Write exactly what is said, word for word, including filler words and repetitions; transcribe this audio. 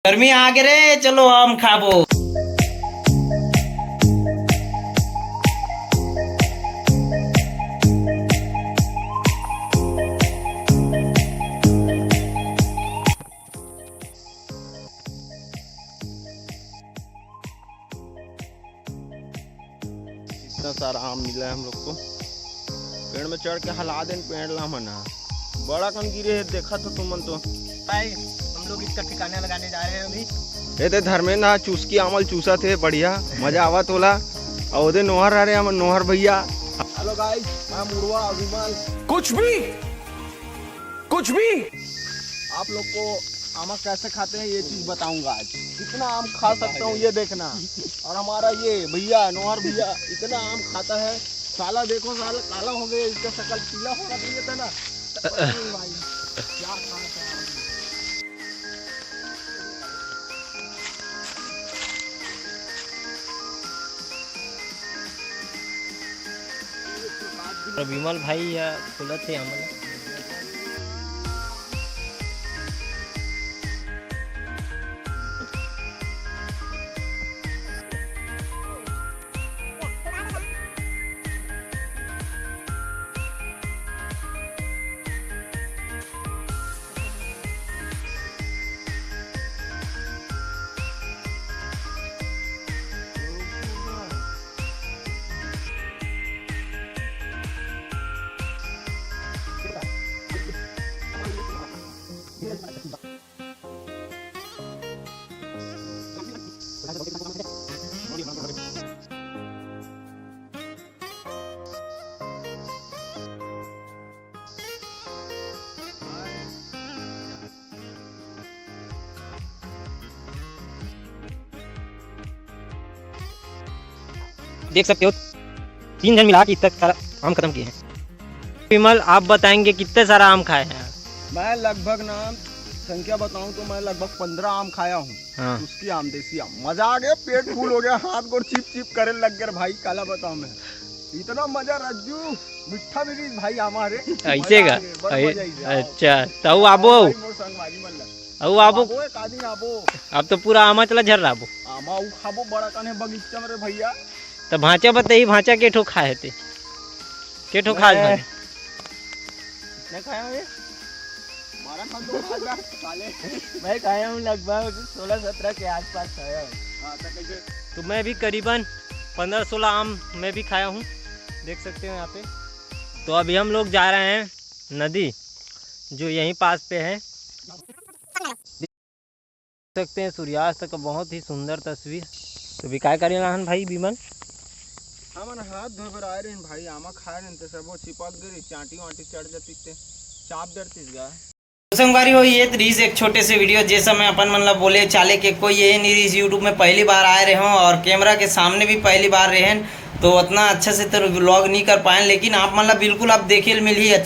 गर्मी आगे रे, चलो आम खाबो। इतना सारा आम मिला है हम लोग को। पेड़ में चढ़ के हला देन पेड़ ला मन ह। बड़ा कन गिरे है, देखा तो तुमन तो। भाई, हम लोग इसका ठिकाना लगाने जा रहे हैं अभी। ए दे धर्मेंद्र ह चुस्की आमल चूसा थे, बढ़िया मजा आवत होला। अउ ओदे नोहर हरे हमर नोहर भैया। Hello guys, मैं मुड़वा विमल। कुछ भी, कुछ भी। आप लोग को आमा कैसे खाते हैं ये चीज बताऊंगा आज। कितना आम खा सकता हूँ ये देखना। और हमारा ये भैया नोहर भैया इतना आम खाता है, साला देखो साला काला हो गया, इसका शकल पीला होना चाहिए था ना। पता नहीं भाई, क्या खाना था। विमल भाई ह खोलत हे हमन। देख सकते हो, तीन जन मिला के इतना सारा आम खत्म किए हैं। विमल, आप बताएंगे कितने सारा आम खाए हैं? मैं लगभग ना, संख्या बताऊं तो मैं लगभग पंद्रह आम खाया हूँ। हाँ। उसकी आम, देसी आम, मजा आ गया, पेट फुल हो गया, हाथ गोड़ चिप चिप करे लग गए रे भाई, काला बताऊं मैं। इतना मजा रज्जू, मीठा मिली भाई हमारे। ऐसे मजा का? आ गया, बड़ ऐ-, मजा आई गया। अच्छा, तो आओ आबो। भाई, मोर संगवारी मन ला। अउ आबो। आबो, एक आदमी आबो। अब तो पूरा आमा चला झर रहा आबो। आमा उ खाबो बड़ा कने बगीचा में रे भैया। तो भांचा बताई, भांचा के ठो खाए थे? के ठो खाए मैं भांचा? कितना खाया हूँ ये? बारह खा दो, खा जा, साले। मैं खाया हूँ लगभग सोलह सत्रह के आसपास खाया हूँ। हाँ, तो कैसे? तो मैं भी करीबन पन्द्रह सोलह आम मैं भी खाया हूँ, देख सकते हो यहाँ पे। तो अभी हम लोग जा रहे हैं नदी, जो यहीं पास पे है। सकते हैं सूर्यास्त का बहुत ही सुंदर तस्वीर। तो भी काय करे रहन भाई विमल? हमन हाथ धोए बर आए रहन भाई, आमा खाए रहन ते सबो चिपक गे रही, चांटी वांटी चढ़ जाती ते चाप डरतीस गा। संगवारी हो, ये तो रहीस एक छोटे से वीडियो, जैसा मैं अपन मन ला बोले चाले के कोई ये नहीं रहीस, YouTube में पहली बार आए रहे हों और कैमरा के सामने भी पहली बार रहेन, तो उतना अच्छा से तो व्लॉग नहीं कर पाए, लेकिन आप मन ला बिल्कुल आप देखे मिलही अच्छा